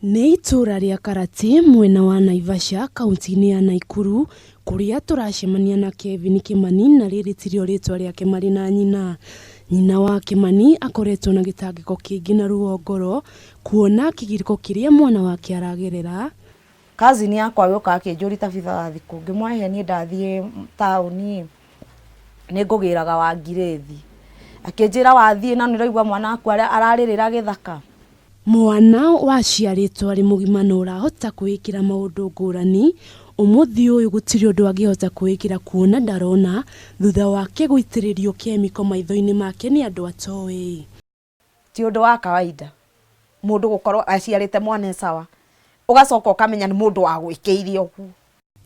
Nĩ itũũra rĩa Karati mwena wa Naivasha kaunti-inĩ ya Naikuru kũrĩa tũracemania na Kevin Kimani na rĩrĩ tirĩo rĩtwa rĩake marĩ na nyina. Nyina wa Kimani akoretwo na gĩtangĩko kĩingĩ na ruo ngoro kuona kĩgirĩko kĩrĩa mwana wake aragerera. Cousin yakwa gĩũka akĩnjũria Tabitha wathiĩ kũ, ngĩmwĩra niĩ ndathiĩ taũni nĩ ngũgĩraga wa ngirĩthi. Akĩnjĩra wathiĩ na nĩ ũraigua mwana waku ararĩrĩra gĩthaka. Mwana waciarĩtwo arĩ mũgima na ũrahota kwĩĩkĩra maũndũ ngũrani, ũmũthĩ ũyũ gũtirĩ ũndũ angĩhota kwĩĩkĩra kuona ndarona thutha wake gũitĩrĩrio kemiko maitho-inĩ make nĩ andũ atoĩ. Ti ũndũ wa kawaida mũndũ gũkorwo aciarĩte mwana e sawa, ũgacoka ũkamenya nĩ mũndũ wagwĩkĩire ũguo.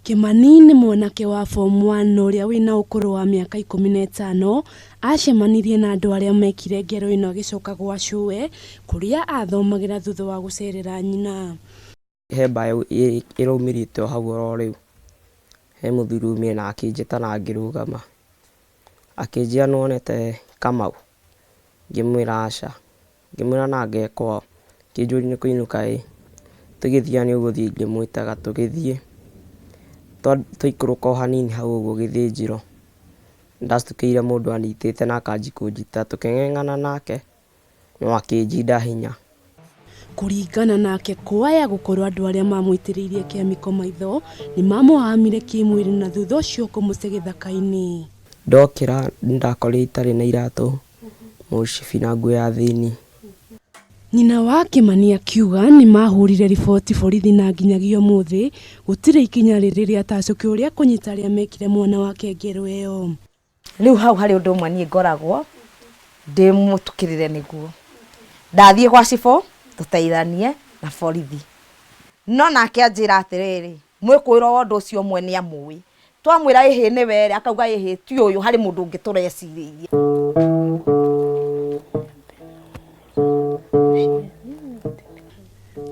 Kimani nĩ mwanake wa form 1 ũrĩa wĩna ũkũrũ wa mĩaka 15, acemanirie na andũ arĩa mekire ngero ĩno agĩcoka gwa cũwe kũrĩa athomagĩra thutha wa gũcerera nyina. He mbaũ ĩraumĩrĩte o hau oro rĩu, he mũthuri umire na akĩnjĩta na ngĩrũgama, akĩnjĩra nĩwonete Kamau? Ngĩmwĩra aca, ngĩmwĩra na anga e kwao, akĩnjũria nĩ kũinũka ĩ, tũgĩthiĩ nĩ ũgũthiĩ ngĩmwĩtaga tũgĩthiĩ, twaikũrũka o hanini hau ũguo gĩthĩnjĩro, nĩndacukĩire mũndũ anyitĩte na akanjia kũnjita, tũkĩng'eng'ana nake no akĩnjinda hinya. Kũringana nake kwaya gũkorwo andũ arĩa mamũitĩrĩirie kemiko maitho nĩ mamũhamire kĩmwĩrĩ na thutha ũcio kũmũte gĩthaka-inĩ. Ndokĩra nĩndakorire itarĩ na iratũ, mũcibi na nguo ya thĩiniĩ. Nyina wa Kimani akiuga nĩ mahũrire riboti borithi na nginyagia ũmũthĩ gũtirĩ ikinya rĩrĩ rĩatacũkio rĩa kũnyita arĩa mekire mwana wake ngero ĩyo. Rĩu hau harĩ ũndũ ũmwe niĩ ngoragwo ndĩ mũtukĩrĩre nĩguo ndathiĩ gwa cibũ tũteithanie na borithi, no nake anjĩra atĩrĩrĩ, mwĩkũĩrwo wa ũndũ ũcio ũmwe nĩ amũĩ, twamwĩra ĩhĩ nĩwe rĩ, akauga ĩhĩ ti ũyũ, harĩ mũndũ ũngĩ tũrecirĩirie.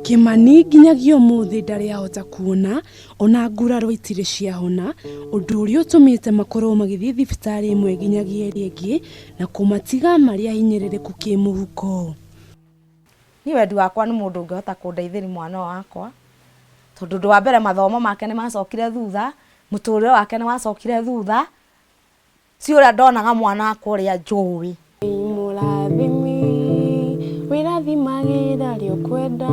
Kimani nginyagia ũmũthĩ ndarĩ ahota kuona ona nguraro itirĩ ciahona, ũndũ ũrĩa ũtũmĩte makorwo magĩthiĩ thibitarĩ ĩmwe nginyagia ĩrĩa ĩngĩ na kũmatiga marĩ ahinyĩrĩrĩku kĩmũhuko. Niĩ wendi wakwa nĩ mũndũ ũngĩhota kũndeithĩria mwana ũyũ wakwa, tondũ ũndũ wa mbere mathomo make nĩ macokire thutha, mũtũrĩre wake nĩ wacokire thutha, ti ũrĩa ndonaga mwana wakwa ũrĩa njũĩ. Mũrathimi wĩrathimagĩra arĩa ũkwenda.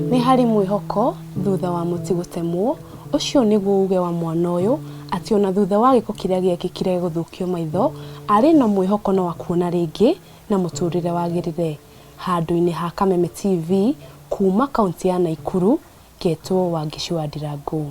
Nĩ harĩ mwĩhoko thutha wa mũtĩ gũtemwo, ũcio nĩguo uge wa mwana ũyũ atĩ ona thutha wa gĩko kĩrĩa gĩekĩkire gũthũkio maitho, arĩ na mwĩhoko no akuona rĩngĩ na mũtũrĩre wagĩrĩre. Handũ-inĩ ha Kameme TV kuma kaunti ya Naikuru, ngetwo Wangeci wa Ndirangũ.